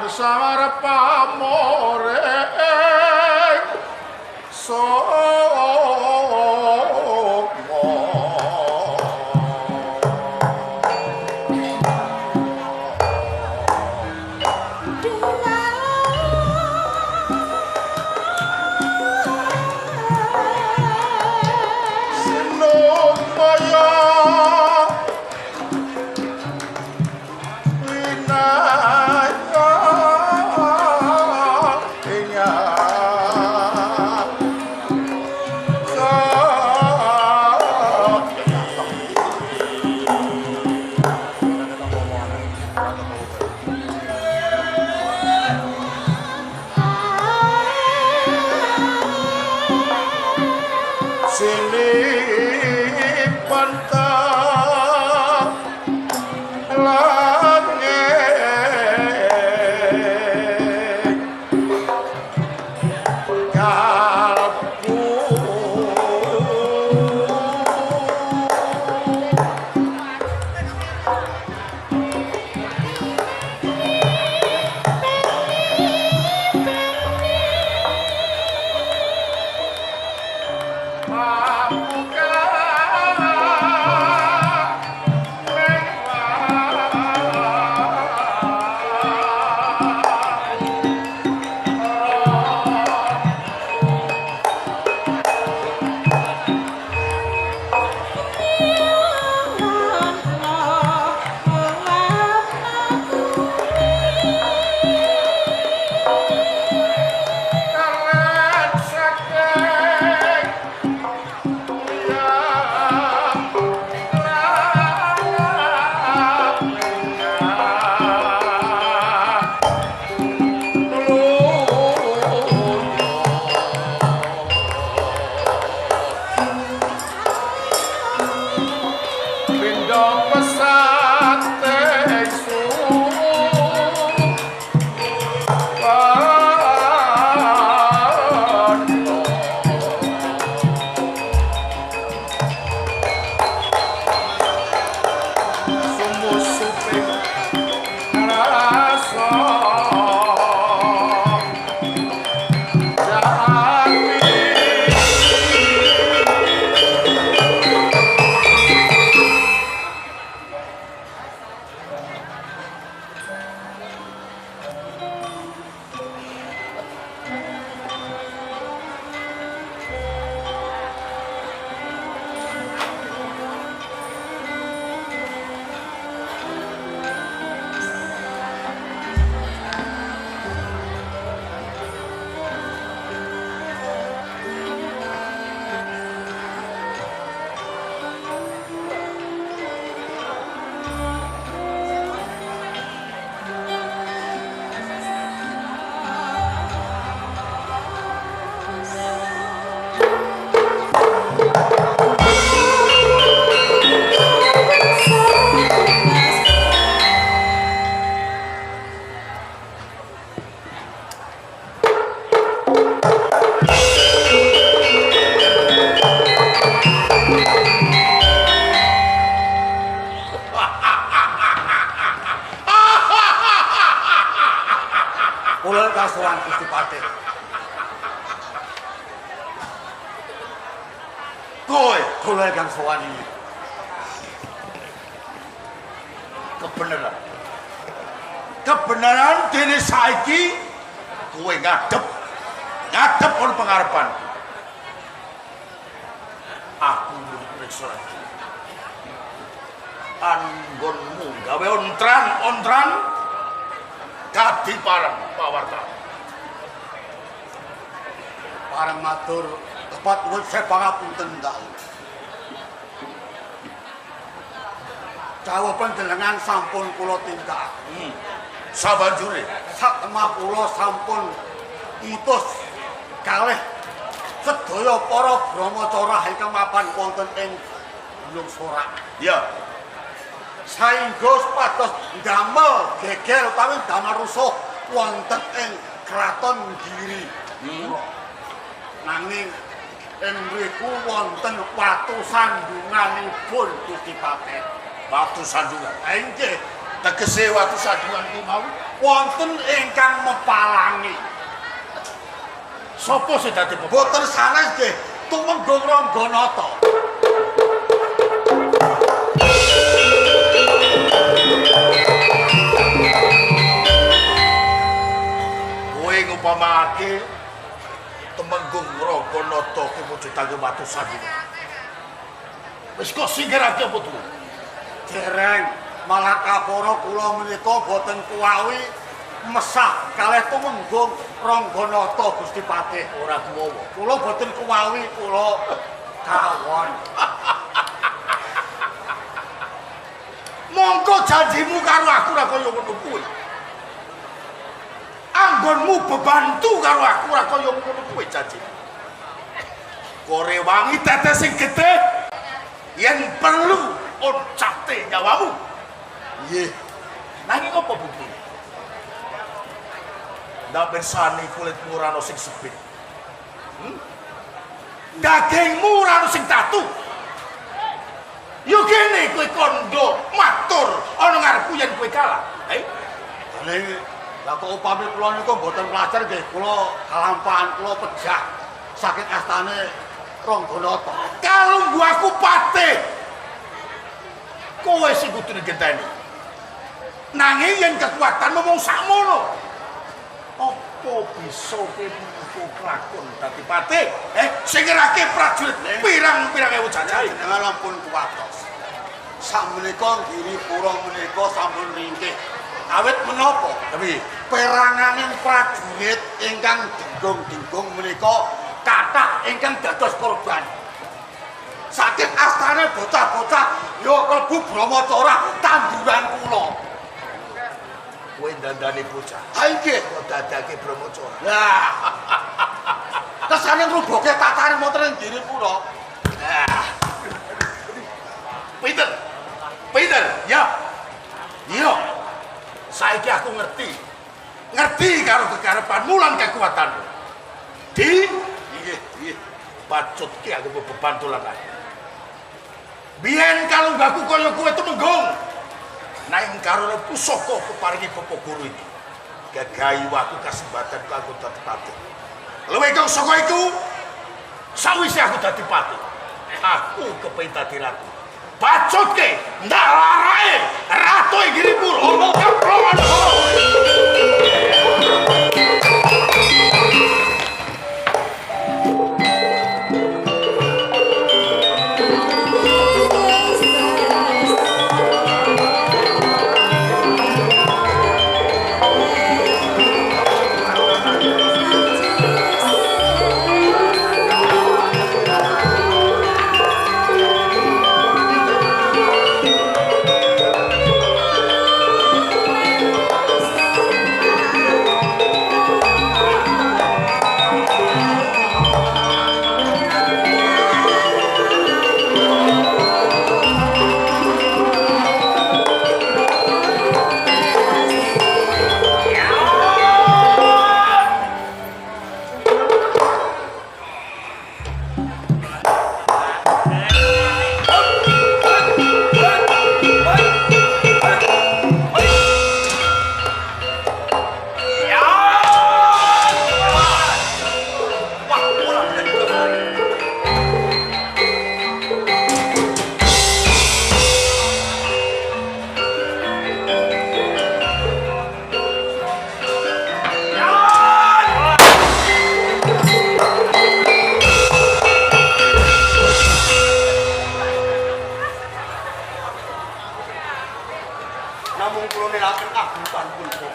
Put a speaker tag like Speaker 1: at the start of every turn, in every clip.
Speaker 1: Samar pamore sokmo. Sinumaya winaya inya
Speaker 2: Kula kasuwan Gusti Patih.
Speaker 1: Kowe
Speaker 2: kula kang sowan iki.
Speaker 1: Kebenaran. Kebenaran dene saiki kowe ngadep. Ngadep ana pengarepan. Aku mriksa lagi. Anggonmu gawe ontran-ontran dadi pareng pawarta.
Speaker 2: Pareng matur tepat nuwun sepangapunten dalu. Dawuh panjenengan sampun kula tindakaken.
Speaker 1: Sabanjure
Speaker 2: satemah kula sampun ngutus kalih sedaya para brahmacara ingkang mapan wonten ing Gunung Sorak.
Speaker 1: Ya.
Speaker 2: Saengga supados ndamel geger utawi ndamel rusuh wonten ing Kraton Giri. Nanging ing mriku wonten watu sandunganipun Gusti Patih.
Speaker 1: Watu sandungan.
Speaker 2: Inggih.
Speaker 1: Tegese watu sandungan ku mau
Speaker 2: Wonten ingkang mepalangi.
Speaker 1: Sopo sing dadi pepalang?
Speaker 2: Boten sanes nggih, Tumenggung Rangganata.
Speaker 1: Kowe ngupamakake Tumenggung Rangganata kuwi mujudake watu sandinga. Wis kok singkirake apa tuh?
Speaker 2: Dereng, malah kapara kula menika boten kuwawi mesah kalih Tumenggung Rangganata Gusti Patih.
Speaker 1: Ora kuwawa.
Speaker 2: Kula boten kuwawi, kula kawon.
Speaker 1: Mongko janjimu karo aku ora kaya ngono kuwi. Anggonmu bebantu karo aku ora kaya ngono kuwi janjimu. Kore wangi tetes sing gedhe yen perlu oncate nyawamu.
Speaker 2: Nggih.
Speaker 1: Nanging apa bukti? Ndak pirsani kulitmu ora ana sing sebit. Dagingmu ora ana sing tatu. Yo kene kowe kandha matur ana ngarepku yen kowe kalah. Eh?
Speaker 2: Ning lha kok upami kula niku mboten pelajar nggih kula kalampahan kula pejah saking astane Rangganata.
Speaker 1: Kalunggu aku patih. Kowe sing kudu ngenteni. Nanging yen kekuatanmu mung sakmono, apa bisa kowe mung kelakon dadi patih? Sing ngerake prajurit pirang-pirang ewu cacahe.
Speaker 2: Jenengan ampun kuwatos. Sakmenika Giripura menika sampun ringkih. Awit menapa?
Speaker 1: Tapi
Speaker 2: peranganing prajurit ingkang denggung-denggung menika kathah ingkang dados korban. Saking astane bocah-bocah ya klebu Brahmacora tanduran kula.
Speaker 1: Kowe dandani bocah.
Speaker 2: Ha nggih,
Speaker 1: kok dadake Brahmacora.
Speaker 2: Lah. Kesane ngruboke tatane wonten ing Giripura.
Speaker 1: Lah. Pinter. Pinter, ya. Iya. Saiki aku ngerti. Ngerti karo kekarepanmu lan kekuatanmu. Di
Speaker 2: nggih, nggih.
Speaker 1: Bacutke aku beban dolan ae. Biyen kalunggaku kaya kowe Tumenggung. Nanging karo pusaka keparingi Bapak Guru iki. Gagayu aku kasembatan kanggo dadi patih. Luwih kang saka iku, sawise aku dadi patih, aku kepengin dadi ratu. Bacutke ndak larae ratu ing Giripura. Keplongan.
Speaker 2: Namung kula nelaken agungan pun.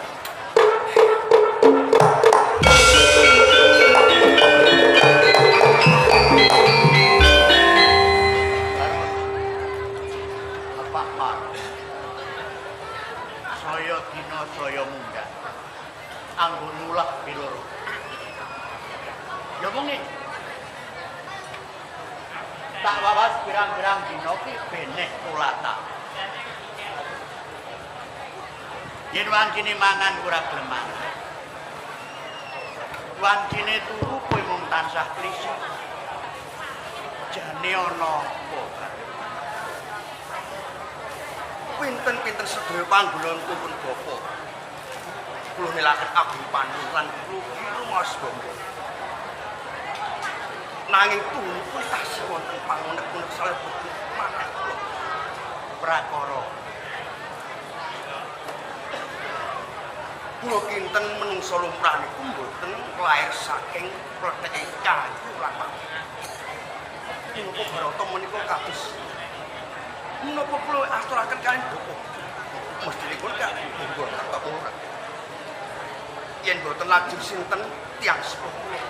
Speaker 3: Bapak Mar. Saya dina saya munggah. Anggon mulah piloro. Ya mung tak wawas pirang-pirang dina ki beneh kulata. Yen wancine mangan ora gelem mangan. Wancine turu kowe mung tansah klise. Jane ana apa?
Speaker 2: Pinten-pinten sedaya panggonanku pun bapa.
Speaker 4: Kula nilaken Agung Pandu lan kula rumaos bangga. Nanging tumipun tasih wonten pangunek-unek salebet manah kula.
Speaker 3: Prakara.
Speaker 4: Kula kinten menungsa lumrah niku mboten lair saking pletheke kayu lan mati. Menapa Barata menika kados menapa kula aturaken kaliyan bapa? Mestinipun kak mboten apa ora. Yen mboten lajeng sinten tiyang sepuh kula.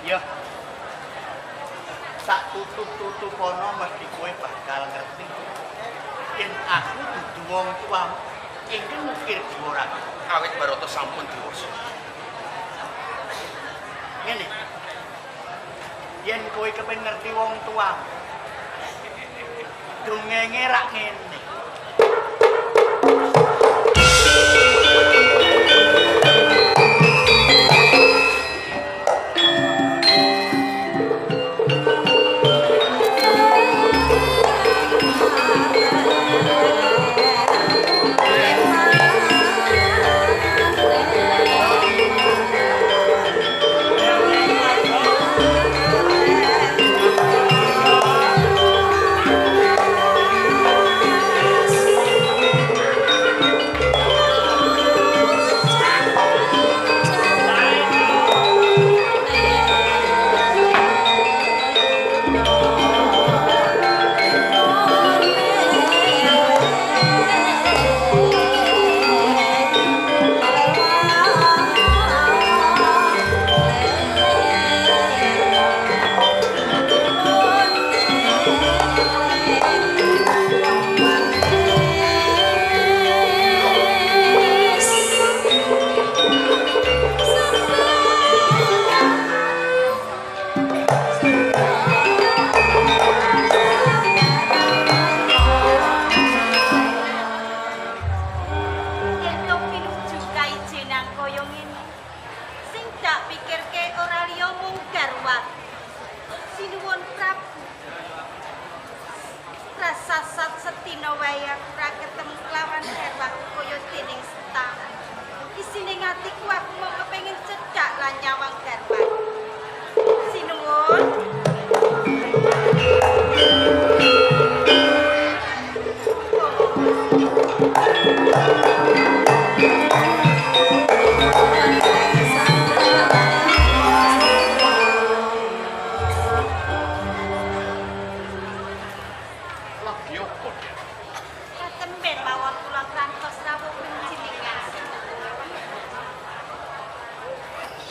Speaker 3: Ya. Sak tutup-tutupono mesti kowe bakal ngerti. Yen aku dudu wong tuamu, ingkang ngukir jiwa raga.
Speaker 4: Awit Barata sampun dewasa.
Speaker 3: Ngene. Yen kowe kepengin ngerti wong tuamu, dongenge rak ngene.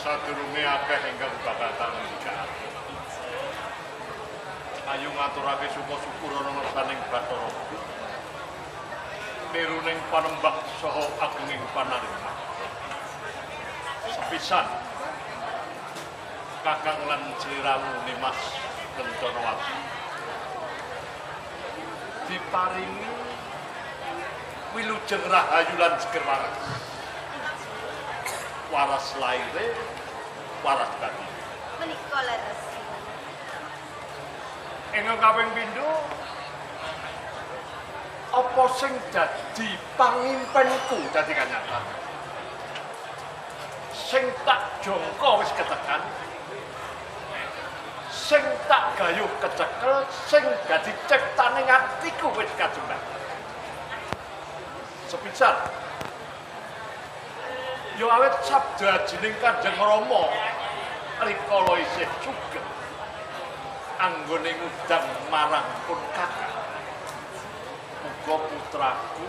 Speaker 5: Sadurunge akeh ingkang bakal tak ngendikake. Ayo ngaturake suka syukur ana ngersaning Bathara. Niruning panembah saha agenging panarima. Sepisan kakang lan sliramu Nimas Kencanawati diparingi wilujeng rahayu lan seger waras. Waras laire, waras batin.
Speaker 6: Menika leres.
Speaker 5: Ingkang kaping pindho, apa sing dadi pangimpenku dadi kanyataan. Sing tak jangka wis ketekan. Sing tak gayuh kecekel, sing dadi ciptane atiku wis kajembah. Sepisan yo awet sabda ajining Kanjeng Rama rikala isih sugeng anggone ngundang marang pun kakang. Muga putraku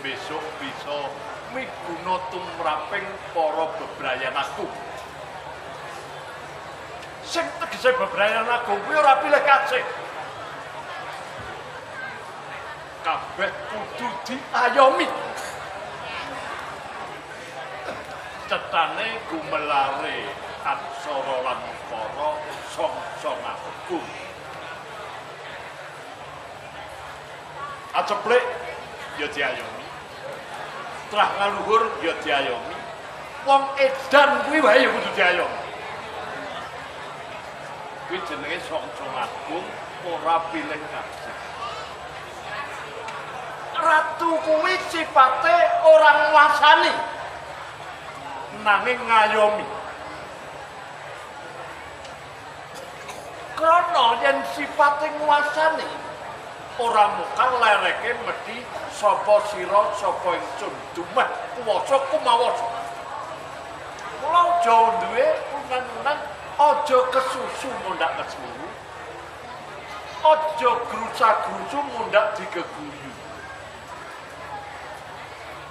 Speaker 5: besok bisa miguna tumraping para bebrayan agung. Sing tegese bebrayan agung kuwi ora pilih kasih. Kabeh kudu diayomi. Cetane gumelare aksara lan ukara song-song agung. Aceplik ya diayomi. Trah ngaluhur ya diayomi. Wong edan kuwi wae ya kudu diayomi. Kuwi jenenge song-song agung ora pilih kasih. Ratu kuwi sifate ora nguasani nanging ngayomi. Krana yen sipate nguasani ora mokal lereke medhi sapa sira sapa ingsun dumeh kuwasa kumawasa. Mula aja duwe unan-unan, aja kesusu mundhak kesuwu, aja grusa-grusu mundhak digeguyu.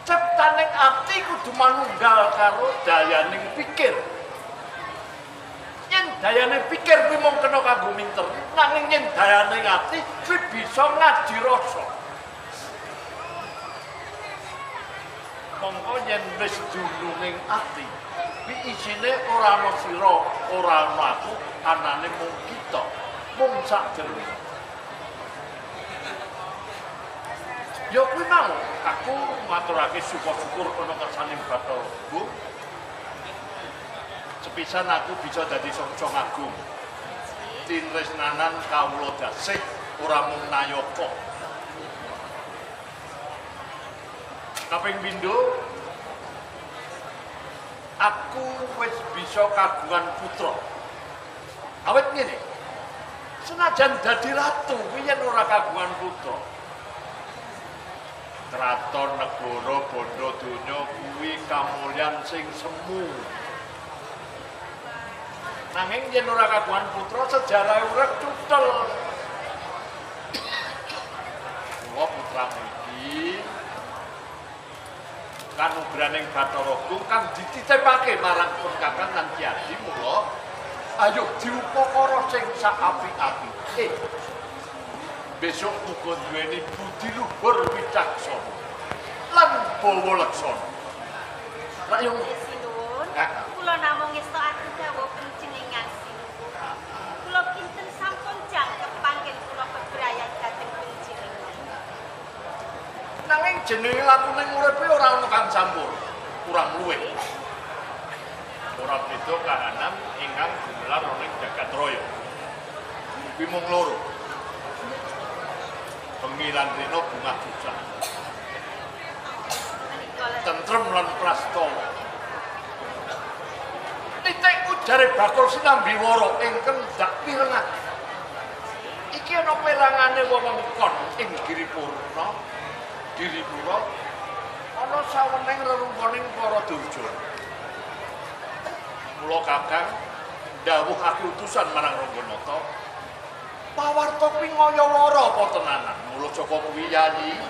Speaker 5: Ciptaning ati kudu manunggal karo dayaning pikir. Yen dayane pikir kuwi mung kena kanggo minter, nanging yen dayane ati kuwi bisa ngaji rasa. Mongko yen wis dununging ati, kuwi isine ora ana sira, ora ana aku, anane mung kita, mung sak jero. Ya kuwi mau, aku ngaturake syukur-syukur ana kersane Bathara Agung. Sepisan aku bisa dadi sangsa agung. Tinresnanan kawula dasih ora mung nayaka. Kaping pindho, aku wis bisa kagungan putra. Awit ngene. Senajan dadi ratu kuwi yen ora kagungan putra. Kraton negara bondo donya kuwi kamulyan sing semu. Nanging yen ora kagungan putra sejarah urip cutel. Mula putramu iki kanugraning Bathara Agung kang dititipake marang pun kakang lan Ki Adi, mula ayo diupakara sing sak apik-apike. Besok muga duweni budi luhur wicaksana lan bawa laksana. Rak yo
Speaker 6: sinuwun, kula namung ngestokaken dawuh panjenengan sinuwun. Kula kinten sampun jangkep panggen kula bebrayan dhateng panjenengan.
Speaker 5: Nanging jenenge lakune uripe ora ana kang campur, kurang luwih. Ora beda kahanan ingkang gumelar ana ing jagat raya. Kuwi mung loro. Bengi lan rina bungah susah. Tentrem lan prastawa. Titik ujare bakul sinambi wara ingkang dak pirengake. Iki ana perangane wewengkon ing Giripurna, Giripura ana saweneng rerungkoning para durjana. Mula kakang ndhawuhake utusan marang Rangganata. Pawarta kuwi ngaya-wara apa tenanan? Mula saka kuwi Yayi,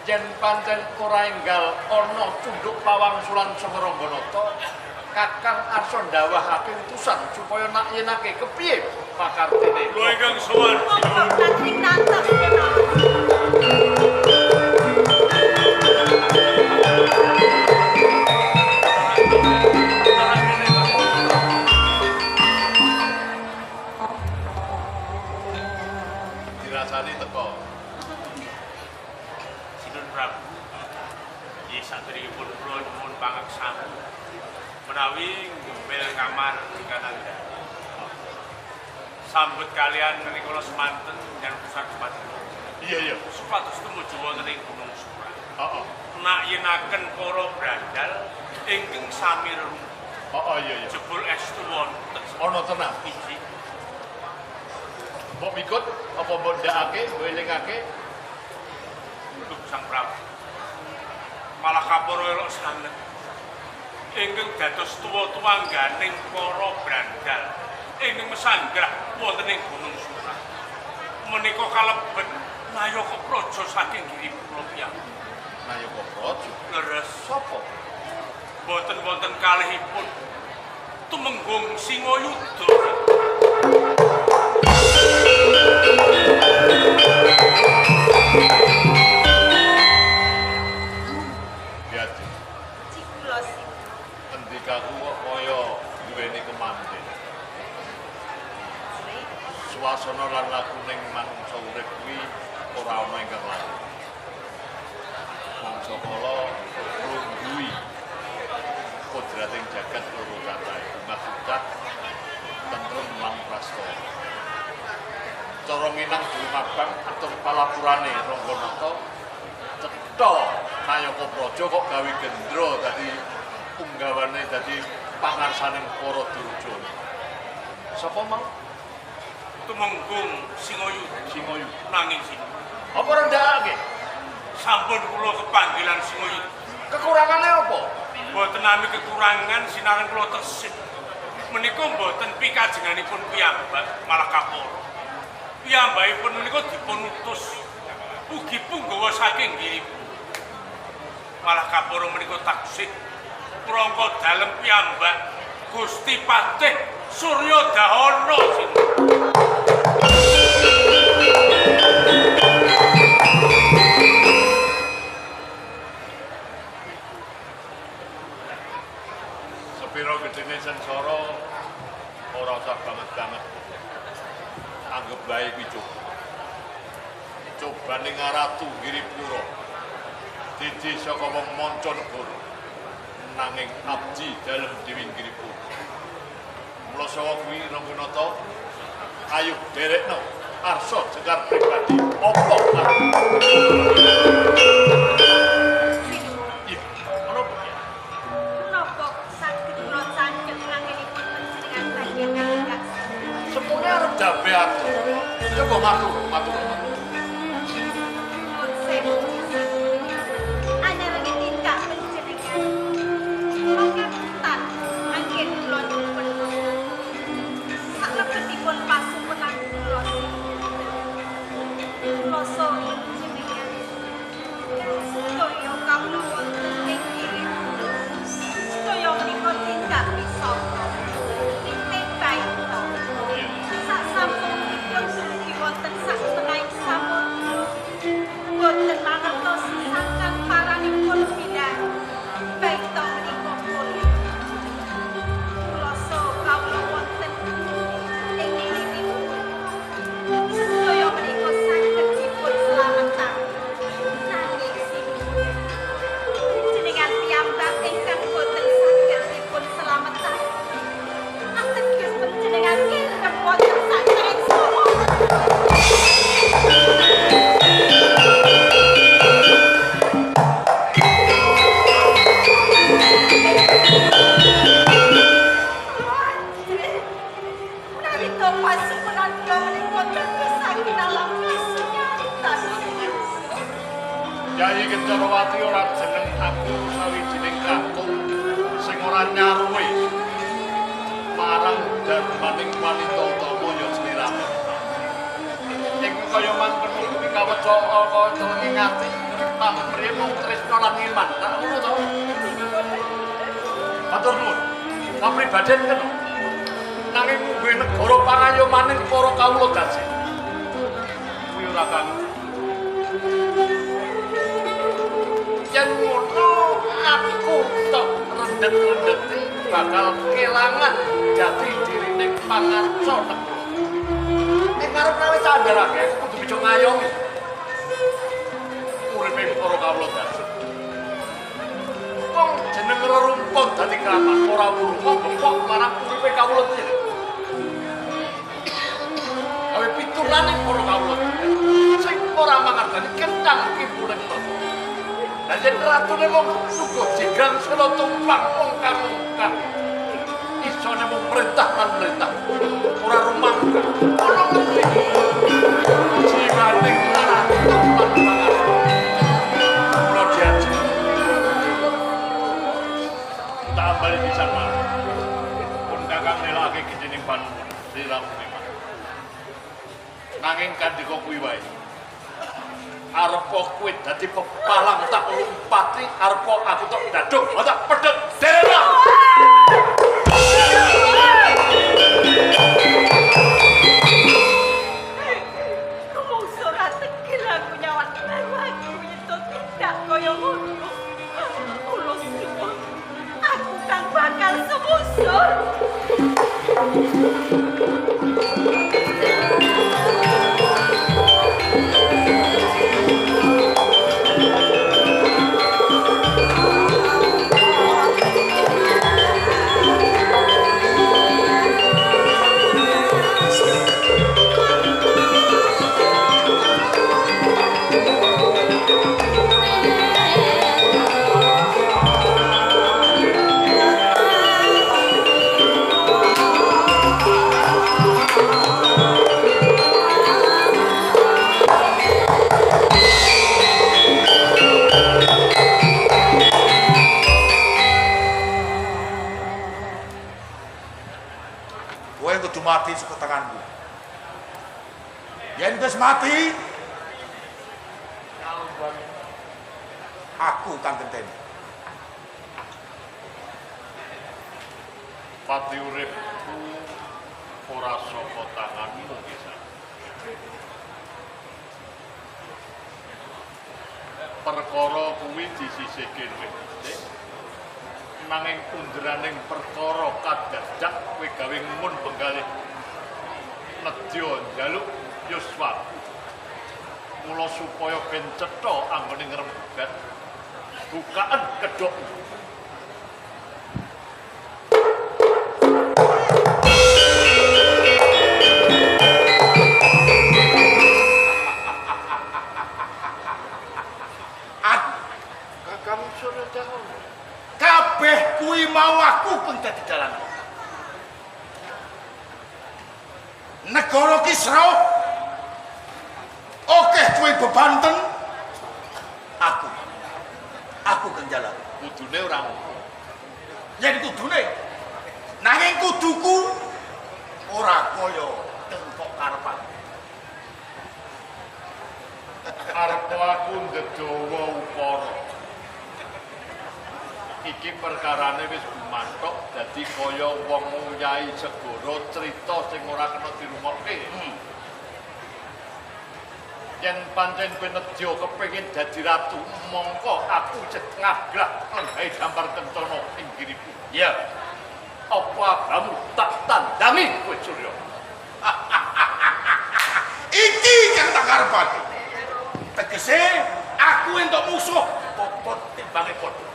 Speaker 5: yen pancen ora enggal ana cundhuk pawangsulan saka Rangganata, kakang arsa ndhawuhake utusan supaya nak yenake kepiye pakartene.
Speaker 7: Kula ingkang sowan.
Speaker 5: Dirasani teko.
Speaker 7: Sinun Prabu. Nggih saderengipun kula nyuwun pangeksamu menawi nggembel kamar ingkang andhap. Sambet kalian rikala semanten dan pusat semanten.
Speaker 5: Iya iya.
Speaker 7: Supados tumuju wonten ing Gunung Sura.
Speaker 5: Heeh.
Speaker 7: Nak yenaken para brandal ingkang sami rerungguh.
Speaker 5: Heeh iya iya.
Speaker 7: Jebul estu wonten.
Speaker 5: Ana tenan.
Speaker 7: Inggih.
Speaker 5: Mbok mikut apa mbok ndakake, mbok elingake?
Speaker 7: Duh Sang Prabu. Malah kaporo elok sanget. Ingkang dados tuwa-tuwangganing para brandal ingkang mesanggrah wonten ing Gunung Sura. Menika kalebet Nayaka Praja saking Giripura piyambak.
Speaker 5: Nayaka Praja?
Speaker 7: Leres.
Speaker 5: Sapa?
Speaker 7: Boten wonten kalihipun Tumenggung Singayuda.
Speaker 5: Biati. Endikaku kok kaya duweni kemandhe. Suasana lan lakuning manungsa urip kuwi ora ana ingkang laku. Mangsa kala nglungguhi kodrating jagat loro catahe, maksud tentrem lan prastawa. Cara nginang durung abang atur palapurane Rangganata cetha Nayaka Praja kok gawe gendra dadi punggawane dadi pangarsaning para Durjana. Sapa mau?
Speaker 7: Tumenggung Singoyuda.
Speaker 5: Singoyuda.
Speaker 7: Nanging sinuwun.
Speaker 5: Apa rendhakake?
Speaker 7: Sampun kula kepanggilan Singoyuda.
Speaker 5: Kekurangane apa?
Speaker 7: Mboten nami kekurangan sinaran kula tesih. Menika mboten pikajenganipun piyambak malah kaporo. Piyambakipun menika dipun utus ugi punggawa saking Giripura. Malah kaporo menika taksih prangka dalem piyambak Gusti Patih Surya Dahana sinuwun.
Speaker 5: Sepiro gedene sengsara ora usah banget-banget. Anggep bae kuwi coba. Cobane Ratu Giripura. Diji saka wong mancanegara nanging abdi dalem Dewi Giripura. Mula sawa kuwi Rangganata ayo derekno arsa jekar pribadi apa arep. Menapa ya?
Speaker 6: Menapa saged kula candhek anggenipun panjenengan badhe tindak?
Speaker 5: Sepune arep jabe aku. Coba matur, matur.
Speaker 6: Nuwun sewu. Anyarange tindak panjenengan. Pangapunten anggen kula nyuwun. Saklebetipun pasuwunan kula. Kula saha panjenengan. Sedaya kawula wonten ing Giripura. Sedaya menika tindak pisaka. Titih baita. Sasampunipun dumugi wonten satengahing samudra. Boten mangertos sangkan paranipun bilih baita menika pulih. Kula saha kawula wonten ing Giripura. Sedaya menika saged dipun slametake. Nanging sinuwun jenengan piyambak ingkang boten saged dipun slametake. Ateges panjenengan kirem wonten satengahing samudra. Menawi to pasuwunan kula menika dados saking alam kasunyatan.
Speaker 5: Yayi Kencanawati ora jeneng aku sawijining kakung sing ora nyaruwe marang darmaning wanita utama ya sliramu. Ing kaya mangkono kuwi kaweca kaya telenge ati pamrih mung tresna lan iman. Tak ngono to? Matur nuwun. Kapribaden kena. Nanging mungguhe negara pangayomaning para kawula dasi. Kuwi ora kanggo. Yen ngono aku tok rendet-rendeti bakal kelangan jati dirine pangarsa negara. Ing ngarep rawe candharake aku kudu bisa ngayomi uripe para kawula dasi. Wong jeneng rerumpun dadi kramat ora wurung gepok marang uripe kawula cilik. Gawe pitulane para kawula sing ora mangerteni kencang kibule tata. Lah yen ratune mung sugih jigang sela tumpang wong kang isone mung perintah lan perintah ora rumangka. Ana ngendi jiwane ratu lan pangarsa. Kula diaji. Tambal pisan mawon. Pun kakang nelake gejening panuwun sliramu memang. Nanging kandhika kuwi wae. Arepa kuwi dadi pepalang tak lompati, arepa aku tok daduk, tak pedhet derek.
Speaker 6: Rumangsa ora tegel aku nyawat karo aku yen tindak kaya ngono. Kula suwun aku kang bakal sumusur.
Speaker 1: Kowe kudu mati saka tanganku. Yen wis mati, aku kang genteni.
Speaker 5: Pati uripku ora saka tanganmu, Kisah. Perkara kuwi disisihke luwih dhisik. Nanging underaning perkara kadadak kowe gawe ngun penggalih nedya njaluk yuswaku. Mula supaya ben cetha anggone ngrembugan, bukaan kedhokmu.
Speaker 1: Kakang Surya kabeh kuwi mau aku pun dadi dalan. Negara Kisra akeh kuwi bebanten aku. Aku kang jalan.
Speaker 5: Kudune ora ngono.
Speaker 1: Yen kudune nanging kuduku ora kaya tengkok karepan.
Speaker 5: Arep aku ndedawa ukara. Iki perkarane wis gumanthok dadi kaya wong nguyahi segara crita sing ora kena dirungokke. Yen pancen kowe nedya kepengin dadi ratu, mongko aku isih ngagrah lenggahe dampar kencana ing giriku.
Speaker 1: Iya.
Speaker 5: Apa abamu tak tandangi kowe Surya?
Speaker 1: Iki kang tak karepake. Tegese aku entuk musuh bobot timbange padha.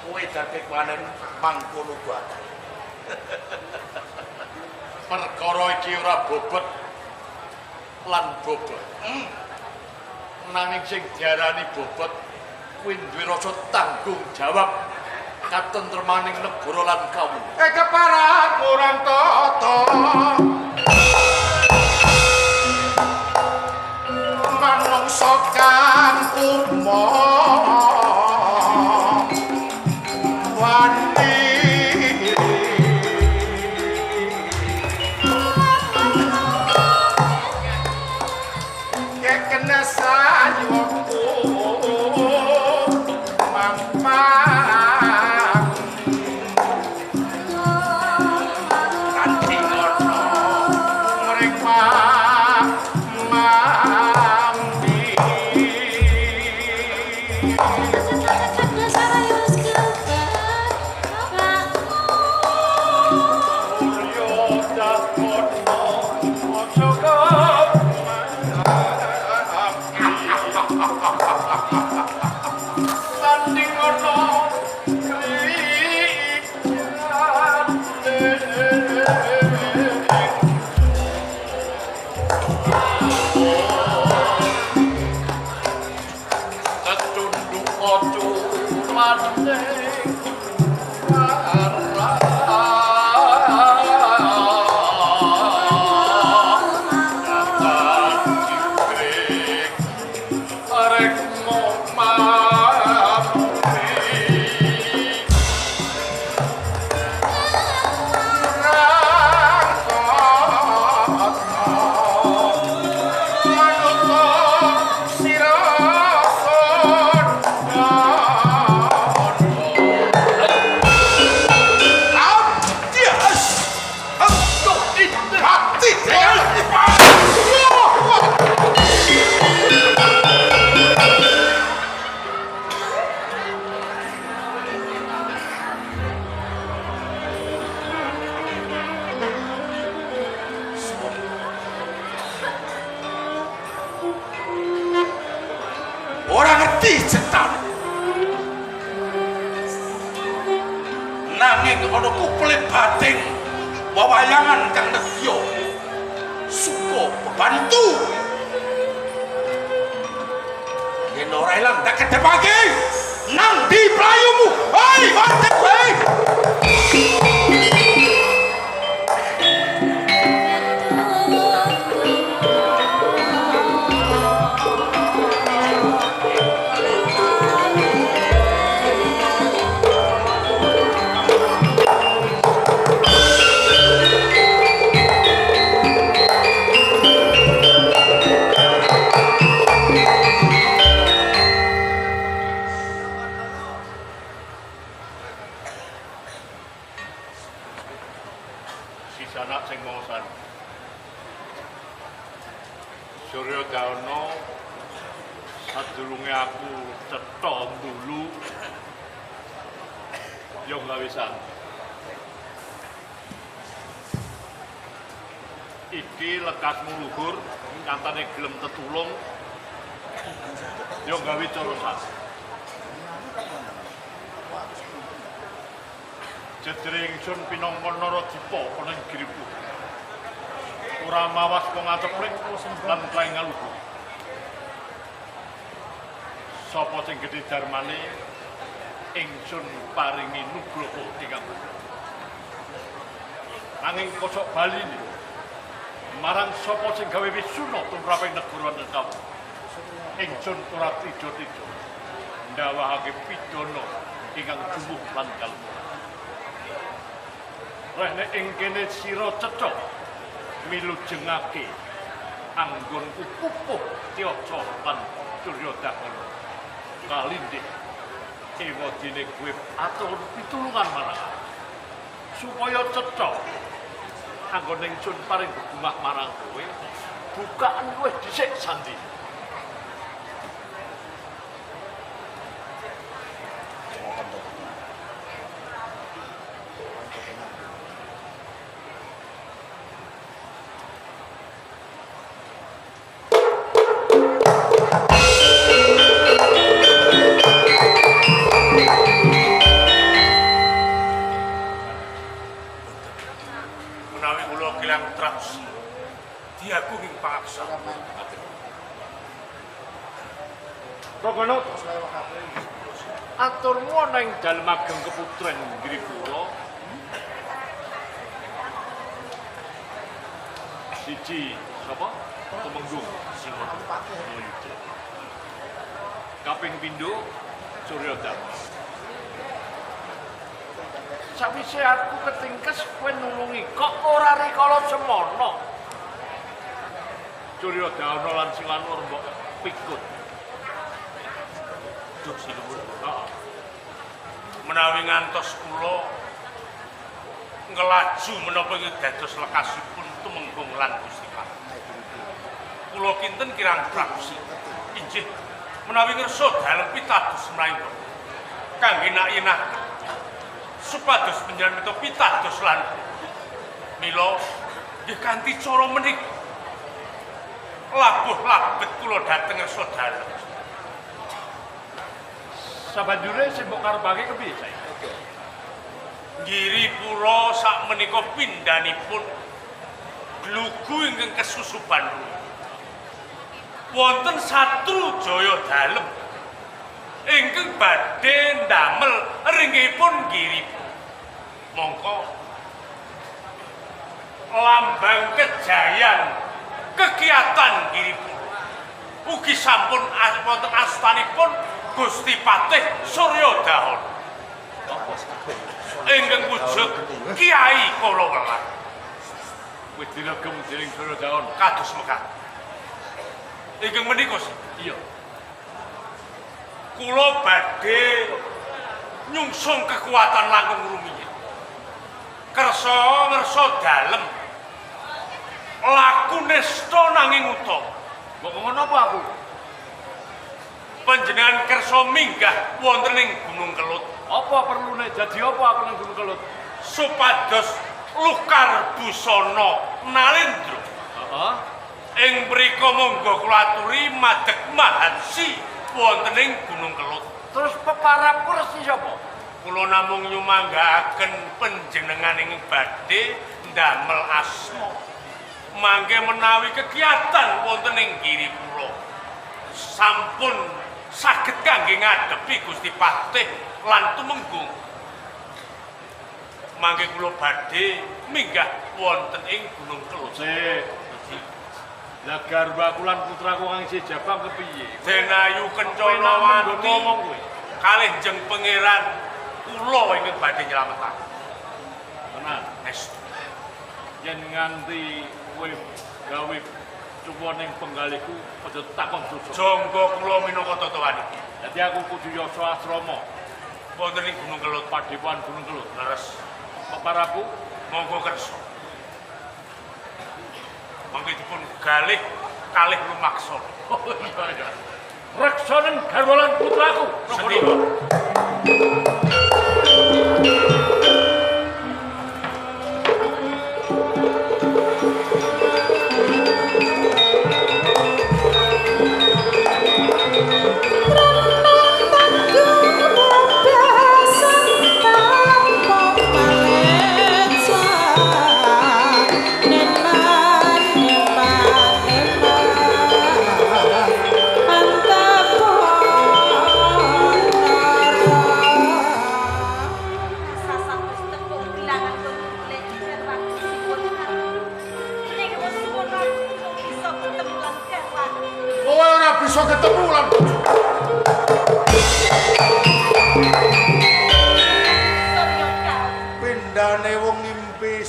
Speaker 1: Kowe dadi panen mangkono buatan.
Speaker 5: Perkara iki ora bobot lan bobot. Nanging sing diarani bobot kuwi duwe rasa tanggung jawab katentremaning negara lan kawula.
Speaker 1: Keparat murang tata. Manungsa kang umma wani kekena sayuku mampang kanthi ngono mreka mampi. Ora ngerti cetan. Nanging ana kupele batin wewayangan kang nedya suka bebantu. Yen ora ilang tak kedepake nang di playumu. Hei, batin hei.
Speaker 5: Anak sing maosan. Surya Dana sadurunge aku cetha ndulu yo gawe sandi. Iki lekasmu luhur nyatane gelem tetulung yo gawe cara sandi. Jedere ingsun pinangka Naradipa ana ing Giripura. Ora mawas wong aceplik lan klaing ngaluhur. Sapa sing gedhe darmane ingsun paringi nugroho ingkang mulia. Nanging kosok baline marang sapa sing gawe wisuna tumraping negara Netawa. Ingsun ora tijo-tijo ndawahake pidana ingkang jumuh lan kalmuran. Rehne ing kene sira cetha milujengake anggonku pupuh Tyaca lan Surya Dahana. Kalindih ewadene kowe atur pitulungan marang aku supaya cetha anggon ingsun paring bebungah marang kowe bukaan luwih dhisik sandi.
Speaker 7: Menawi kula kelang trapsi diaku ing pangaksa.
Speaker 5: Rogono aturmu ana ing dalem ageng keputren Giripura. Siji sapa? Tumenggung Singoyuda. Kaping pindho Surya Dharma. Sawise aku ketingkes kowe nulungi kok ora rikala semono. Surya Dharma lan Singanur mbok pikut.
Speaker 7: Duh sinuwun.
Speaker 5: Heeh.
Speaker 7: Menawi ngantos kula ngelaju menapa ing dados lekasipun tumenggung lan Gusti Patih. Kula kinten kirang praksi. Inggih menawi ngersa dalem pitados mlayu kangge nak-yenaken supados panjenengan mita pitados lan mila nggih kanthi cara menika labuh labet kula dhateng ngersa dalem.
Speaker 5: Sabanjure sing mbok karepake kepiye saiki?
Speaker 7: Giripura sakmenika pindhanipun glugu ingkang kesusupan wonten Satru Jaya dalem ingkang badhe ndamel ringgihipun Giripura. Mongko lambang kejayan kegiatan Giripura ugi sampun wonten astanipun Gusti Patih Surya Dahana ingkang wujud Kiai Kalawelas.
Speaker 5: Wis diregem dening Surya Dahana.
Speaker 7: Kados mekaten. Ingkang menika
Speaker 5: iya.
Speaker 7: Kula badhe nyungsung kekuatan langkung rumiyin. Kersa ngersa dalem laku nista nanging utama.
Speaker 5: Mbok ngono apa aku?
Speaker 7: Panjenengan kersa minggah wonten ing Gunung Kelut.
Speaker 5: Apa perlune dadi apa aku ning Gunung Kelut?
Speaker 7: Supados lukar busana Nalendra.
Speaker 5: Heeh.
Speaker 7: Ing mriku monggo kula aturi madeg mahansi wonten ing Gunung Kelut.
Speaker 5: Terus peparapku resi sapa?
Speaker 7: Kula namung nyumanggaaken panjenengan ing badhe ndamel asma. Mangke menawi kegiatan wonten ing Giripura sampun saged kangge ngadepi Gusti Patih lan Tumenggung. Mangke kula badhe minggah wonten ing Gunung Kelut.
Speaker 5: Sik. Lah garwaku lan putraku kang isih jabang kepiye?
Speaker 7: Denayu Kencana
Speaker 5: Wati ngomong kowe.
Speaker 7: Kalih jeng pangeran kula ingkang badhe nylametaken.
Speaker 5: Tenan.
Speaker 7: Estu.
Speaker 5: Yen nganti kowe gawe cuwa ning penggalihku aja takon dosa.
Speaker 7: Jangga kula minangka tatawanipun.
Speaker 5: Dadi aku kudu yasa asrama
Speaker 7: wonten ing Gunung Kelut,
Speaker 5: Padepokan Gunung Kelut.
Speaker 7: Leres.
Speaker 5: Peparaku
Speaker 7: Monggo kersa. Mangke dipun galih kalih lumaksa.
Speaker 5: Oh iya iya. Reksanen garwa lan putraku.
Speaker 7: Sendika.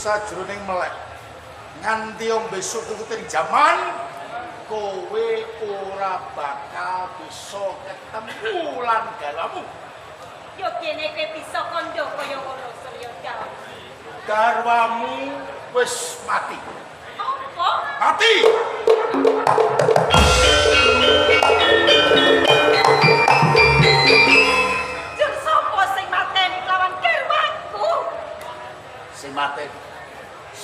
Speaker 1: Sajroning melek nganti besok tukuting jaman kowe ora bakal bisa ketemu lan garwamu.
Speaker 6: Yo kene kowe bisa kandha kaya ngono Surya Dahono.
Speaker 1: Garwamu wis mati.
Speaker 6: Apa?
Speaker 1: Mati.
Speaker 6: Jur sapa sing mateni lawan garwaku?
Speaker 1: Sing mateni.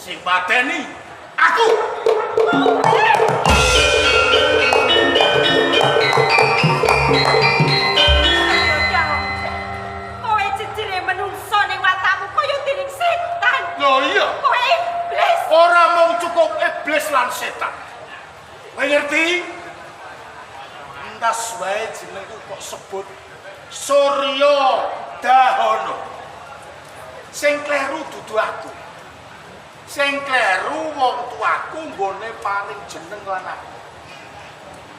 Speaker 1: Sing mateni aku.
Speaker 6: Kowe jejere menungso ning watakmu kaya dening setan.
Speaker 1: Lho iya.
Speaker 6: Kowe iblis.
Speaker 1: Ora mung cukup iblis lan setan. Kowe ngerti? Entas wae jenengku kok sebut Surya Dahono. Sing kleru dudu aku. Sing kleru wong tuaku nggone paring jeneng lan aku.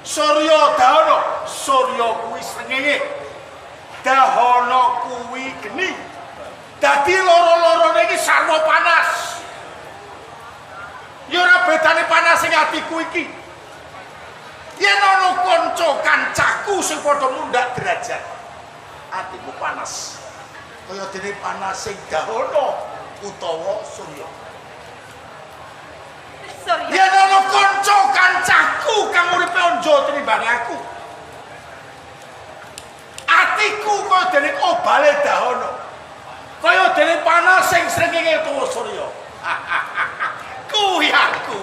Speaker 1: Surya Dahono, Surya kuwi srengenge. Dahono kuwi geni. Dadi loro-lorone iki sarwa panas. Ya ora bedane panas sing atiku iki. Yen ana kanca kancaku sing padha mundhak derajat, atiku panas. Kaya dene panas sing Dahono utawa Surya.
Speaker 6: Surya.
Speaker 1: Yen ana kanca kancaku kang uripe anjo tinimbang aku. Atiku kaya dene obale Dahono. Kaya dene panas sing srengenge utawa Surya. Kuwi aku.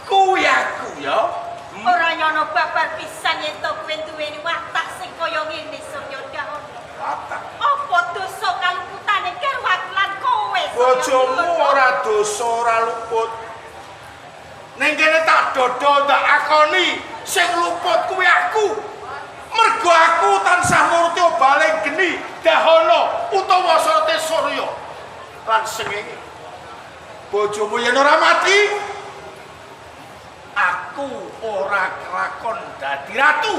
Speaker 1: Kuwi aku ya.
Speaker 6: Ora nyono babar pisan yen to kowe duweni watak sing kaya ngene Surya Dahono.
Speaker 1: Watak.
Speaker 6: Apa dosa kaluputane garwaku lan kowe?
Speaker 1: Bojomu ora dosa ora luput. Ning kene tak dodol tak akoni sing luput kuwi aku. Mergo aku tansah nuruti obale geni Dahono utawa sorote Surya lan srengenge. Bojomu yen ora mati, aku ora kelakon dadi ratu.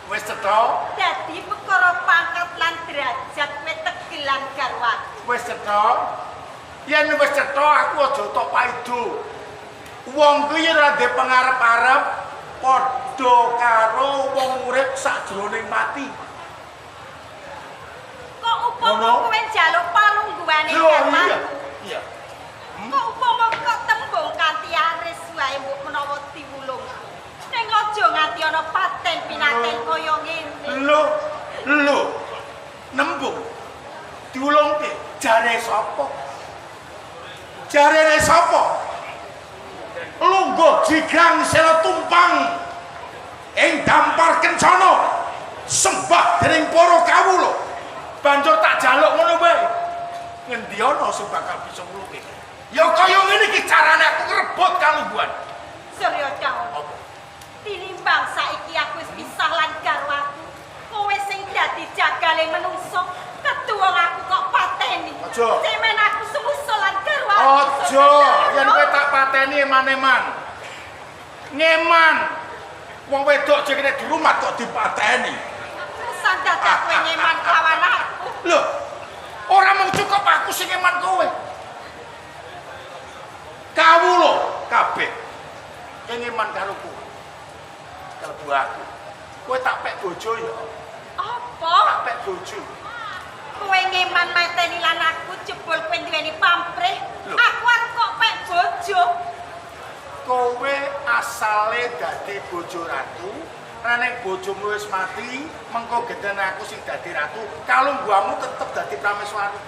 Speaker 1: Wis cetha?
Speaker 6: Dadi perkara pangkat lan derajat kowe tegelan garwaku.
Speaker 1: Wis cetha? Yen wis cetha aku aja tok paido. Wong kuwi ora ndek pengarep-arep padha karo wong urip sakjroning mati.
Speaker 6: Kok upama kowe njaluk palungguhane garwaku?
Speaker 1: Iya.
Speaker 6: Kok upama kok tembung kanthi aris wae mbok menawa diwulung. Ning aja nganti ana paten pinaten kaya ngene.
Speaker 1: Lho, lho. Nembung. Diwulungke jare sapa? Jarene sapa? Lungguh jigang sela tumpang ing dampar kencana sembah dening para kawula. Banjur tak jaluk ngono wae. Ngendi ana sing bakal bisa ngulungke? Ya kaya ngene iki carane aku ngrebut kalungguhan.
Speaker 6: Surya Dahono.
Speaker 1: Apa?
Speaker 6: Tinimbang saiki aku wis pisah lan garwaku. Kowe sing dadi jagale menungso, ketuwung aku kok pateni.
Speaker 1: Aja.
Speaker 6: Cemen aku semusa lan garwaku.
Speaker 1: Aja, yen kowe tak pateni eman-eman. Ngeman. Wong wedok jekene dirumat kok dipateni.
Speaker 6: Pesan dadak kowe ngeman kawan aku.
Speaker 1: Lho, ora mung cukup aku sing ngeman kowe. Kawula kabeh ngeman karo kowe. Kalebu aku. Kowe tak pek bojo ya.
Speaker 6: Apa?
Speaker 1: Tak pek bojo.
Speaker 6: Kowe ngeman mateni lan aku jebul kowe duweni pamrih.
Speaker 1: Lho.
Speaker 6: Aku arep kok
Speaker 1: dadi bojo ratu, nek bojomu wis mati, mengko geden aku sing dadi ratu, kalungguhamu tetep dadi prameswari.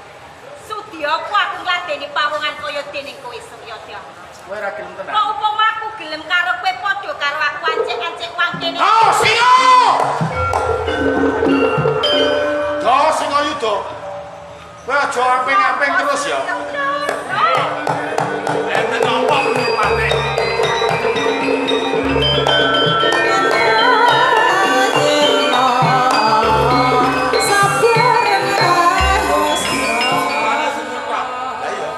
Speaker 6: Sudi apa aku ngladeni pawongan kaya dening kowe Suryadana?
Speaker 1: Kowe ora gelem tenan.
Speaker 6: Kok upama aku gelem karo kowe padha karo aku ancek-ancek wang kene.
Speaker 1: Oh, singa! Do singa yuda. Kowe aja amping-amping terus ya.
Speaker 5: Enten apa mripate?
Speaker 1: Lah iya.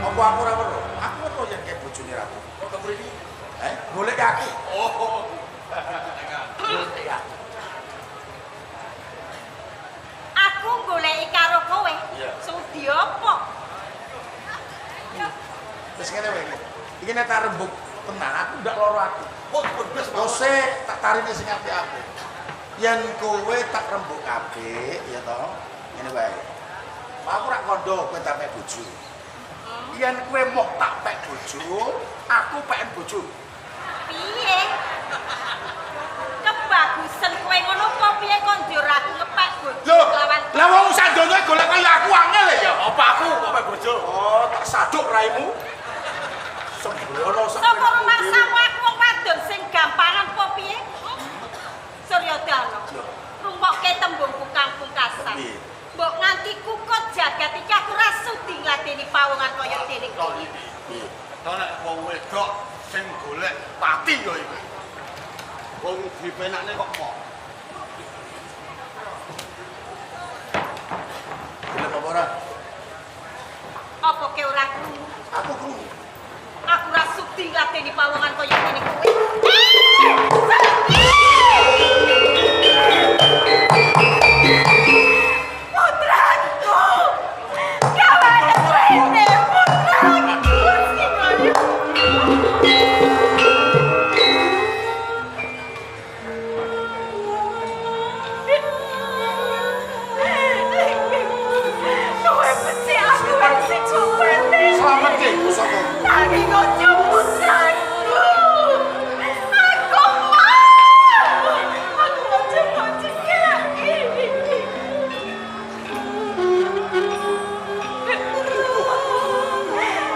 Speaker 1: Apa aku ora weruh? Aku weruh yen kae bojone ratu.
Speaker 4: Kok teng mriki?
Speaker 1: Golek aku.
Speaker 4: Oh.
Speaker 1: Golek aku.
Speaker 6: Aku goleki karo kowe. Sudi apa?
Speaker 1: Wis ngene wae. Iki nek tak rembug tenan aku ndak lara aku.
Speaker 2: Kok bebas
Speaker 1: Ose tak tarine sing apik-apik. Yen kowe tak rembug apik ya toh. Ngene wae. Aku rak kandha kowe tak pek bojo. Yen kowe moh tak pek bojo, aku peken bojo.
Speaker 6: Piye? Kebagusan kowe ngono apa piye kon njur aku ngepek bojo lawan.
Speaker 1: Lah wong sandonya golek kaya aku angel ya.
Speaker 4: Apa aku kok pek bojo?
Speaker 1: Oh, tak saduk raimu. Sembrono sak.
Speaker 6: Sapa rumangsamu aku wong wadon sing gampangan apa piye? Suryadana. Rungokke tembungku kang pungkasan. Mbok nganti kukut jagat iki aku ra sudi ngladeni pawongan kaya dene kowe.
Speaker 2: Piye? Ta nek wong wedok sing golek pati ya iki. Wong dipenakne kok mok.
Speaker 1: Gelem apa ora?
Speaker 6: Apa ke ora krungu?
Speaker 1: Aku krungu.
Speaker 6: Aku ra sudi ngladeni pawongan kaya dene kowe. Putraku! Gawane rene putraku sing kowe mesti aku sing kupene.
Speaker 1: Slamet ki pusaka.
Speaker 6: Nanging ojo putraku. Aku mau. Aku ojo kok cekaki.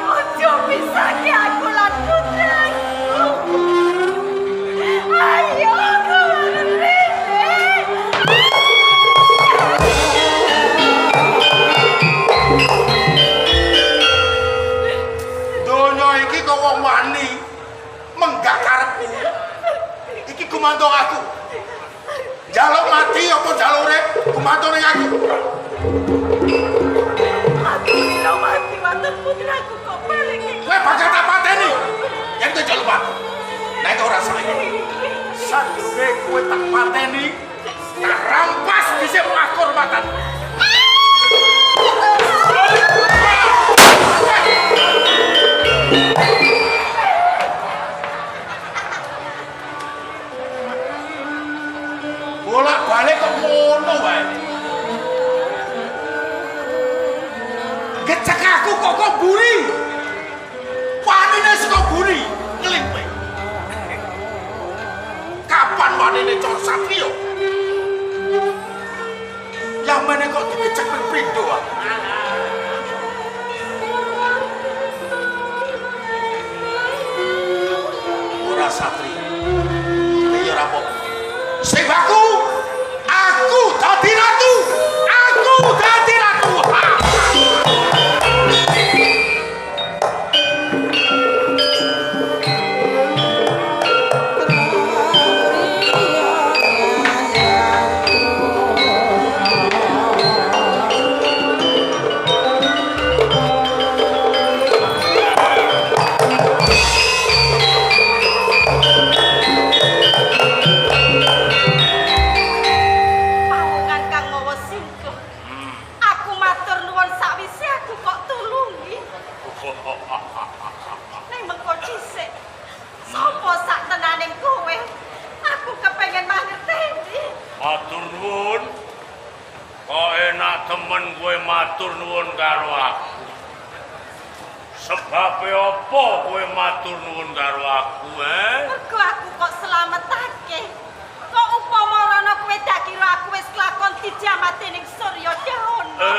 Speaker 6: Ojo pisahke aku lan putraku. Ayo gawane rene.
Speaker 1: Donya iki kok wong wani menggak karepku. Iki gumantung aku. Njaluk mati apa njaluk urip, gumantung ning aku.
Speaker 6: Aku lho mati wonten putraku kok balik iki.
Speaker 1: Kowe bakal tak pateni. Yen kowe njaluk mati. Nek ora saiki. Sadurunge kowe tak pateni, tak rampas dhisik pakurmatan. Bolak-balik kok ngono wae. Gecek aku kok kok buri. Wanine saka buri ngeling kowe. Kapan wanine cor satriya? Yamene kok digecek ping pindho ah. Ora satriya. Iki ora apa-apa. Sing baku, aku dadi ratu. Aku dadi ratu. Ha!
Speaker 7: Sebabe apa kowe matur nuwun karo aku, eh?
Speaker 6: Mergo aku kok slametake. Kok upama rono kowe dak kira aku wis kelakon dijamah dening Surya Dahana.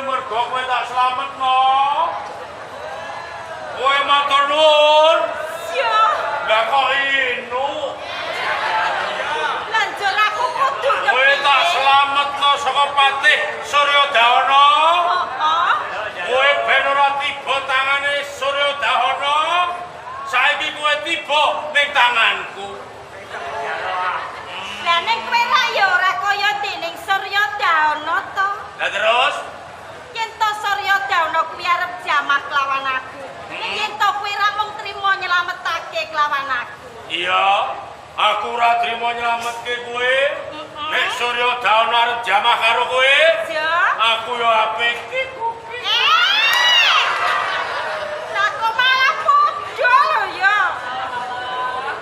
Speaker 7: Mergo kowe tak slametno. Kowe matur nuwun.
Speaker 6: Iya.
Speaker 7: Lah kok inu?
Speaker 6: Lah njur aku kudu kepiye?
Speaker 7: Kowe tak slametno saka Patih Surya Dahana.
Speaker 6: Heeh.
Speaker 7: Kowe ben ora tiba tangane Surya Dahana. Saiki kowe tiba ning tanganku.
Speaker 6: Lah ning kowe ra ya ora kaya dening Surya Dahana to.
Speaker 7: Lah terus?
Speaker 6: Yen to Surya Dahana kuwi arep jamah kelawan aku. Ning yen to kowe ra mung trimo nyelametake kelawan aku.
Speaker 7: Iya, aku ora trimo nyelametke kowe. Nek Surya Dahana arep jamah karo kowe, aku ya apik.
Speaker 6: Lah kok malah padha lho ya.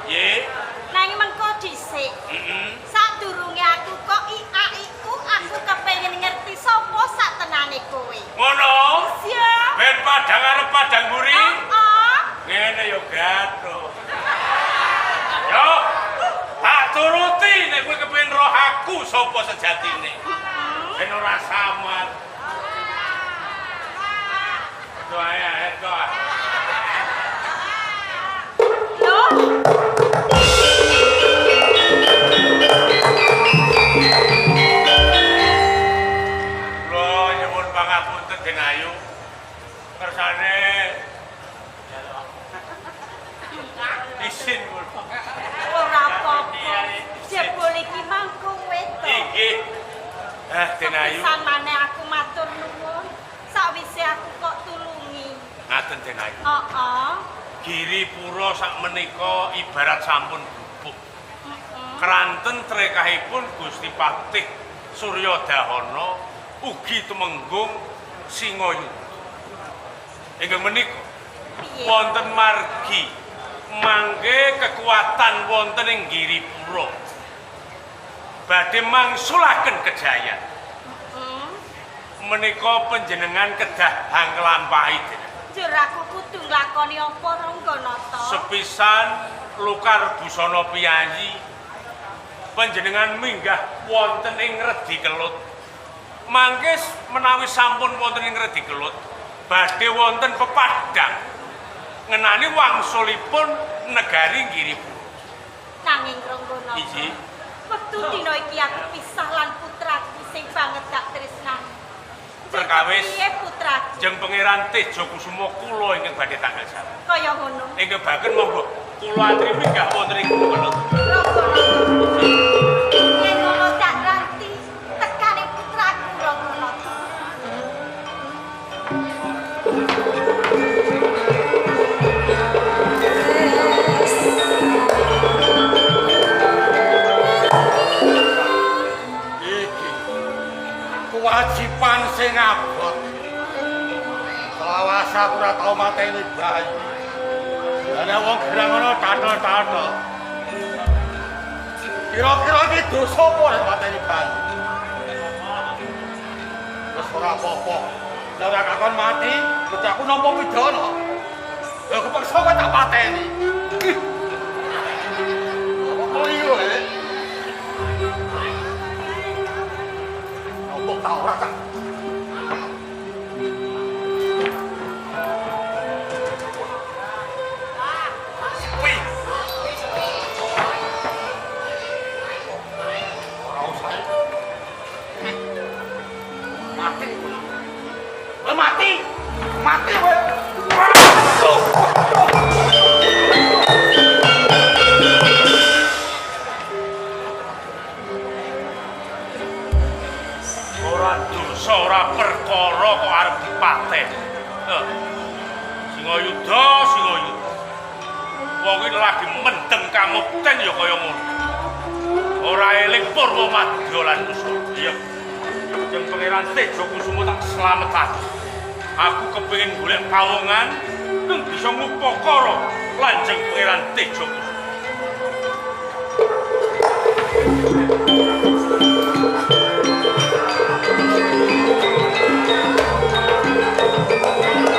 Speaker 7: Ye.
Speaker 6: Nanging mengko dhisik. Sadurunge aku kok ia-iku aku kepengin ngerti sapa sak tenane kowe.
Speaker 7: Ngono?
Speaker 6: Iya.
Speaker 7: Ben padang arep padang mburi.
Speaker 6: Heeh.
Speaker 7: Ngene yo gathuk. Yo, tak turuti nek kowe kepengin roh aku sapa sejatine. Ben ora samar. Doa ya, doa.
Speaker 6: Loh.
Speaker 7: Kula nyuwun pangapunten Den Ayu. Kersane isin kula.
Speaker 6: Ora apa-apa. Jebul iki mang kowe to.
Speaker 7: Inggih. Den Ayu.
Speaker 6: Sepisan maneh aku matur nuwun. Sakwise aku kok tulungi.
Speaker 7: Ngaten Den Ayu.
Speaker 6: Heeh.
Speaker 7: Giripura sak menika ibarat sampun bubuk. Kranten trekahipun Gusti Patih Surya Dahana ugi tumenggung Singayuda. Ingkang menika wonten margi mangke kekuatan wonten ing Giripura. Badhe mangsulaken kejayan. Menika panjenengan kedah hanglampahi.
Speaker 6: Njur aku kudu nglakoni apa Rangganata?
Speaker 7: Sepisan lukar busana piyayi panjenengan minggah wonten ing Redi Kelut. Mangke menawi sampun wonten ing Redi Kelut, badhe wonten pepadang ngenani wangsulipun negari Giripura.
Speaker 6: Nanging Rangganata,
Speaker 7: Iji.
Speaker 6: Wektu dina iki aku pisah lan putraku sing banget tak tresnani.
Speaker 7: Perkawis
Speaker 6: piye putraku?
Speaker 7: Jeng Pangeran Tejo Kusuma kula ingkang badhe tanggal sami.
Speaker 6: Kaya ngono.
Speaker 7: Ingkang baken monggo kula atri minggah wonten ing Kelut.
Speaker 6: Rangganata. Yen ngono tak ranti tekane putraku Rangganata.
Speaker 2: Iki kewajiban sing abot. Selawase aku ora tau mateni bayi. Lah nek wong gerang ngono tathel-tathel. Kira-kira iki dosa apa nek mateni bayi? Wis ora apa-apa. Lah ora kakon mati, berarti aku nampa pidana. Lah kepeksa kok tak pateni. Apa keliru eh? Apa ta ora tak? Wih. Ora usah. Mati. Kowe mati. Mati kowe.
Speaker 7: Ora dosa, ora perkara kok arep dipateni. Singayuda, Singayuda. Wong iki lagi mendem kamukten ya kaya ngono. Ora eling purwa madya lan kusala. Iya. Jeng Pangeran Tejo Kusuma tak slametake. Aku kepengin golek pawongan kang bisa ngupakara lan jeng Pangeran Tejo Kusuma.
Speaker 2: Thank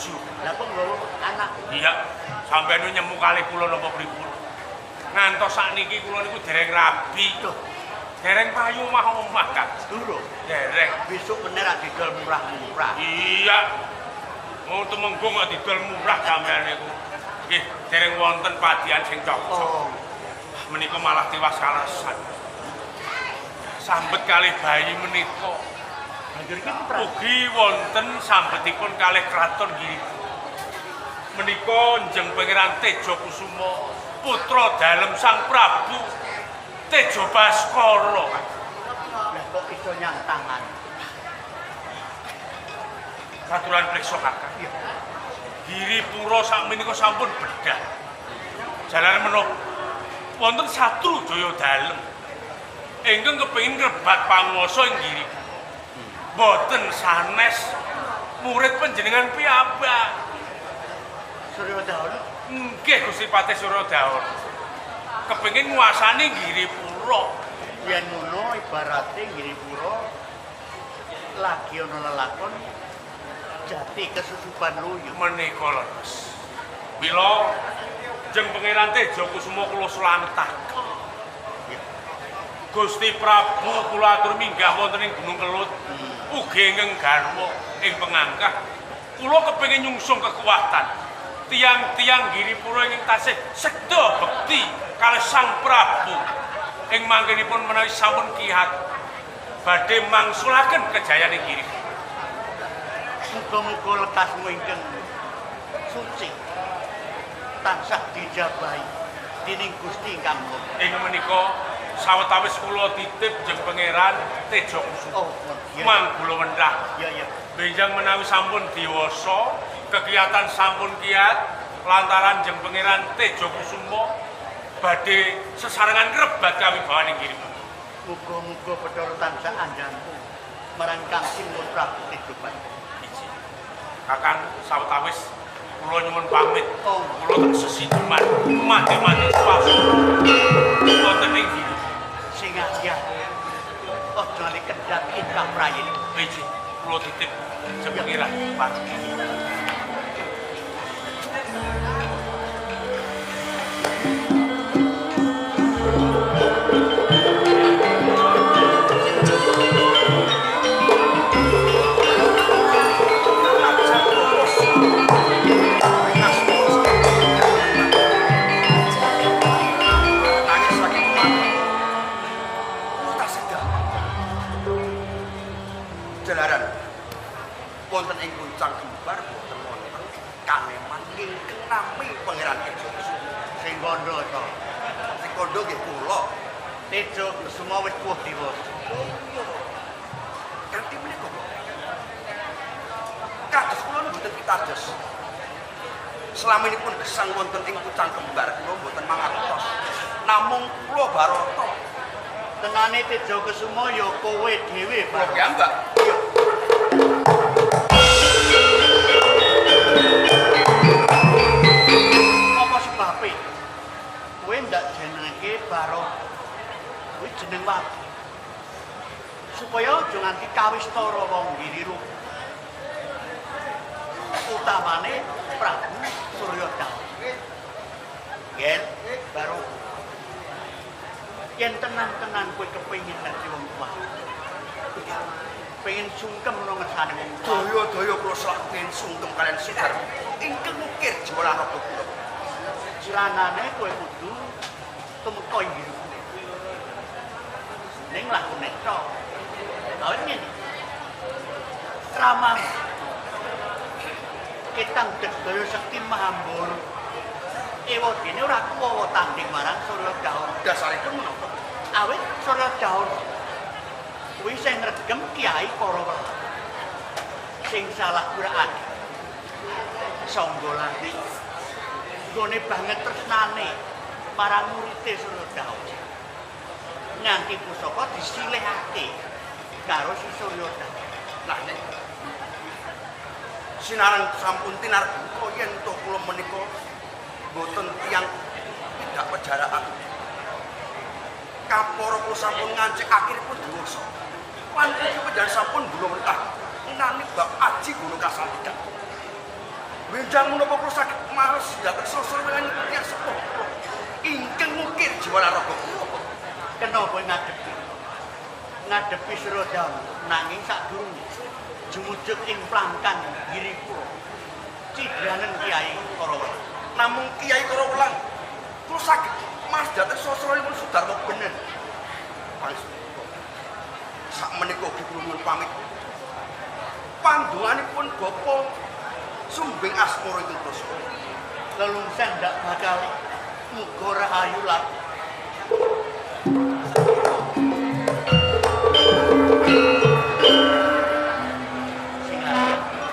Speaker 7: setuju.
Speaker 3: Lah kok nggawa anak?
Speaker 7: Iya, sampeyan nyemu kalih kula napa pripun? Ngantos sakniki kula niku dereng rabi.
Speaker 3: Loh,
Speaker 7: dereng payu omah-omah, Kang.
Speaker 3: Durung.
Speaker 7: Dereng.
Speaker 3: Besok meneh ra didol murah-murah.
Speaker 7: Iya. Mau tumenggung kok didol murah sampeyan niku. Nggih, dereng wonten padian sing cocok.
Speaker 3: Oh.
Speaker 7: Menika malah tiwas kalasan. Sambet kalih bayi menika.
Speaker 3: Banjur iki putra.
Speaker 7: Ugi wonten sambetipun kalih kraton Giripura. Menika Njeng Pangeran Tejo Kusuma, putra dalem Sang Prabu Tejo Baskara.
Speaker 3: Lah kok iso nyantangan?
Speaker 7: Katuran priksa Kakang.
Speaker 3: Iya.
Speaker 7: Giripura sakmenika sampun bedah. Jalan menapa wonten satru jaya dalem ingkang kepengin ngrebat panguwasa ing Giripura. Boten sanes murid panjenengan piyambak.
Speaker 3: Suryadana.
Speaker 7: Nggih Gusti Patih Suryadana. Kepengin nguasani Giripura.
Speaker 3: Yen ngono ibarate Giripura lagi ana lelakon jati kesusupan luyu.
Speaker 7: Menika leres. Mila Jeng Pangeran Tejo Kusuma kula slametaken. Gusti Prabu kula atur minggah wonten ing Gunung Kelut. Ugi ingkang garwa ing pengangkah. Kula kepengin nyungsung kekuatan tiang-tiang Giripura ingkang tasih sedha bekti kalih Sang Prabu. Ing mangkenipun menawi sampun kiat badhe mangsulaken kejayaan ing Giripura.
Speaker 3: Muga-muga lekasmu ingkang suci tansah dijabahi dening Gusti ingkang Maha.
Speaker 7: Ing menika sawetawis kula titip Jeng Pangeran Tejo Kusuma.
Speaker 3: Oh, iya.
Speaker 7: Manggula wendhah.
Speaker 3: Iya, iya.
Speaker 7: Benjang menawi sampun dewasa, kegiatan sampun kiat lantaran Jeng Pangeran Tejo Kusuma badhe sesarengan ngrebat kawibawan ing Giripura.
Speaker 3: Muga-muga Bathara tansah anjanku marang Kang Sinuwun Prabu Tejo Baskara.
Speaker 7: Iji. Kakang sawetawis kula nyuwun pamit.
Speaker 3: Oh.
Speaker 7: Kula tak sesideman mati-mati swasa wonten ing Giripura.
Speaker 3: Sing ayah aja lali kendhat ingkang prayit.
Speaker 7: Iji, kula titip Jeng Pangeran.
Speaker 4: Nangis lagi kumat. Kula tasih damai. Jalaran wonten ing kuncang kembar boten wonten kaneman ingkang nami Pangeran Tejo Kusuma.
Speaker 3: Sing kandha to.
Speaker 4: Sing kandha nggih kula.
Speaker 3: Tejo Kusuma wis tuwa dewasa.
Speaker 4: Oh iya. Kanthi menika kok. Kados kula mboten pitados. Selaminipun gesang wonten ing kucang kembar kula mboten mangertos. Namung kula Barata.
Speaker 3: Tenane Tejo Kusuma ya kowe dhewe,
Speaker 4: Kula
Speaker 3: Pak.
Speaker 4: piyambak. Iya.
Speaker 3: Apa sebabe? Kowe ndak jenenge Barata. Kuwi jeneng wae. Supaya aja nganti kawistara wong Giripura. Utamane Prabu Suryadana. Yen Barata. Yen tenan-tenan kowe kepengin ngerti wong tuwa. Pengen sungkem nang ngersane wong tuwa.
Speaker 4: Daya-daya kula selaku sungkem kalian Sudarma ingkang ngukir jiwa lan raga kula.
Speaker 3: Cilanane kowe kudu tumeka ing Giripura. Ning lakune tok. Awet ngene. Ramah ketang daya sekti Mahambara. Ewadene ora kuwawa tanding marang Suryadana.
Speaker 4: Dasaripun menapa?
Speaker 3: Awit Suryadana kuwi sing ngregem Kyai Karawa. Sing salah kuraan. Sangga lali. Nggone banget tresnane marang murite Suryadana. Nganti pusaka disilihake karo si Suryadana.
Speaker 4: Lah nek sinarang sampun tinarbuka yen to kula menika mboten tiyang tidak pejaraan. Kapara kula sampun ngancik akhiripun dewasa. Lan puji panjenengan sampun gula mentah nani bab aji gunung kasantikan. Benjang menapa kula saged males dhateng sasrawan tiyang sepuh kula. Ingkang ngukir jiwa lan raga kula.
Speaker 3: Kena kowe ngadepi. Ngadepi Suryadana nanging sadurunge jumujug ing plangkan giri kula. Cidranen Kyai Karawelang.
Speaker 4: Namung Kyai Karawelang kula saged mas dhateng sasranipun Sudarma
Speaker 3: Bener.
Speaker 4: Pangestu. Sakmenika ugi kula nyuwun pamit. Pandonganipun Bapak Sumbing Asmara ingkang prasa.
Speaker 3: Lelungsen ndak bakal muga rahayu laku. Sing apik.